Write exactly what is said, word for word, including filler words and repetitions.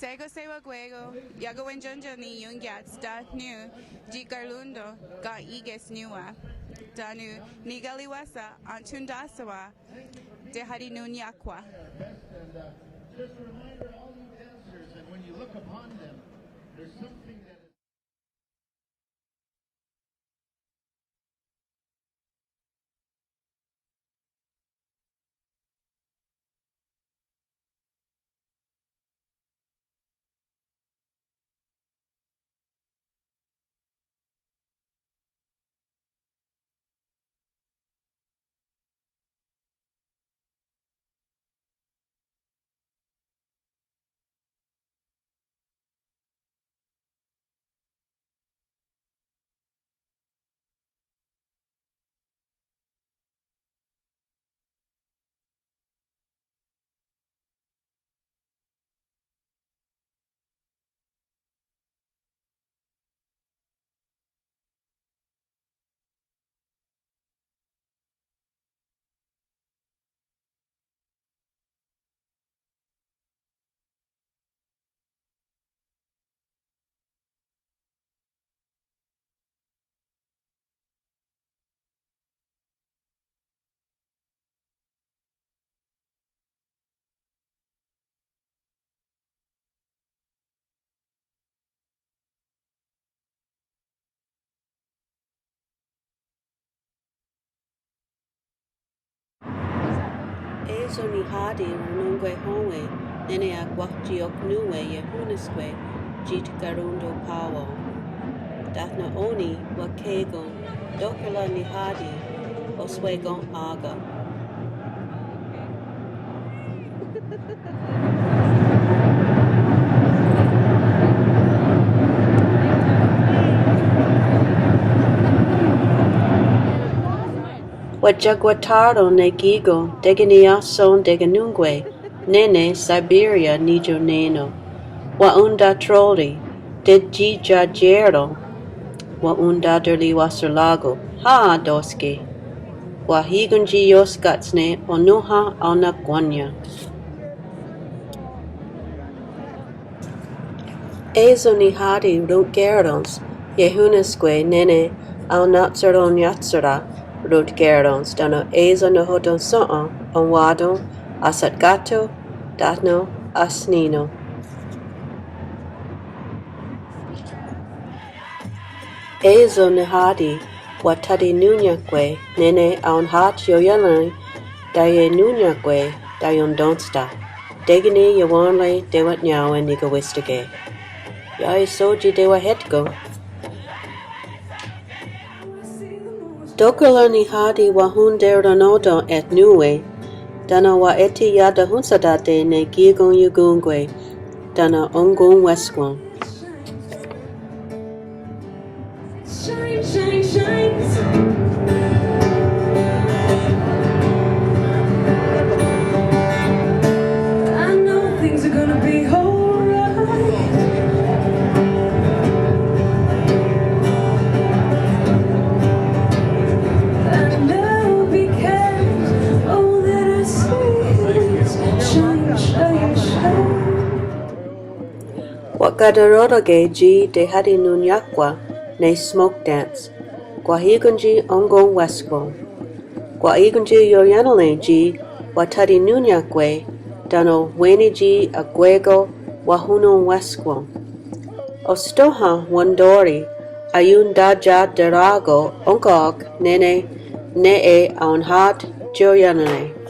Tánon sewakwé:kon, iakowennión:ni ionkiáts tánon' tsi karón:ton ken' í:ke's nòn:wa. Tánon' nikarihwáhsa entontà:sewa tehatinónniahkwa. And, uh, just a reminder, all you dancers, and when you look upon them, there's something that is É:so nihá:ti rononkwehón:we, néne akwáh tsi ok nón:we iehón:ne'skwe' tsi tkarón:ton Páwa. Tánon' ó:ni' waké:kon tóhkera nihá:ti ohskwé:kon á:ken'. Wa'tyakwathá:ron' ne kí:ken tekeniiáhse tekennón:kwe, néne Siberia nitión:nenon'. Wa'ontatró:ri, tetiia'tié:ren', wa'ontaterihwahserá:ko', ha' tóhske. Wahí:ken' tsi ioskátste' ne onónha aonakwénnia'. É:so nihá:ti rontkié:rens, iehón:ne'skwe' néne aonatshieronniáhtshera rontkié:rens, tánon' é:so nahò:ten'shòn:'a enwá:ton' ahsatkáhtho' tánon' ahsní:non'. É:so nihá:ti wa'thatinónniahkwe' néne aonhà:'a ioiánere' taienónniahkwe' taiontónhsta'. Tékeni iawén:re' tewatniá:wen nikawístake'. Iah é:so tsi tewahétken'. Tóhkera nihá:ti wahonterennó:ten' eh nón:we, tánon' wa'etiia'tahonhsatá:te' ne kí:ken ionkón:kwe, tánon' onkon'wéskwon'. Shine, shine, shine. I know things are gonna be alright. I know because all that I see is shine, shine, shine. Wa'kateró:roke' tsi tehatinónniahkwa' ne smoke dance. Kwah í:ken tsi onkon'wéskwon'. Kwah í:ken tsi ioiánere' tsi wa'thatinónniahkwe' tánon' wé:ne tsi akwé:kon wahonon'wéskwon'. Ostòn:ha wentó:re' aiontatia'tará:ko' ónhka'k néne nè:'e aonhà:'a ioiánere'.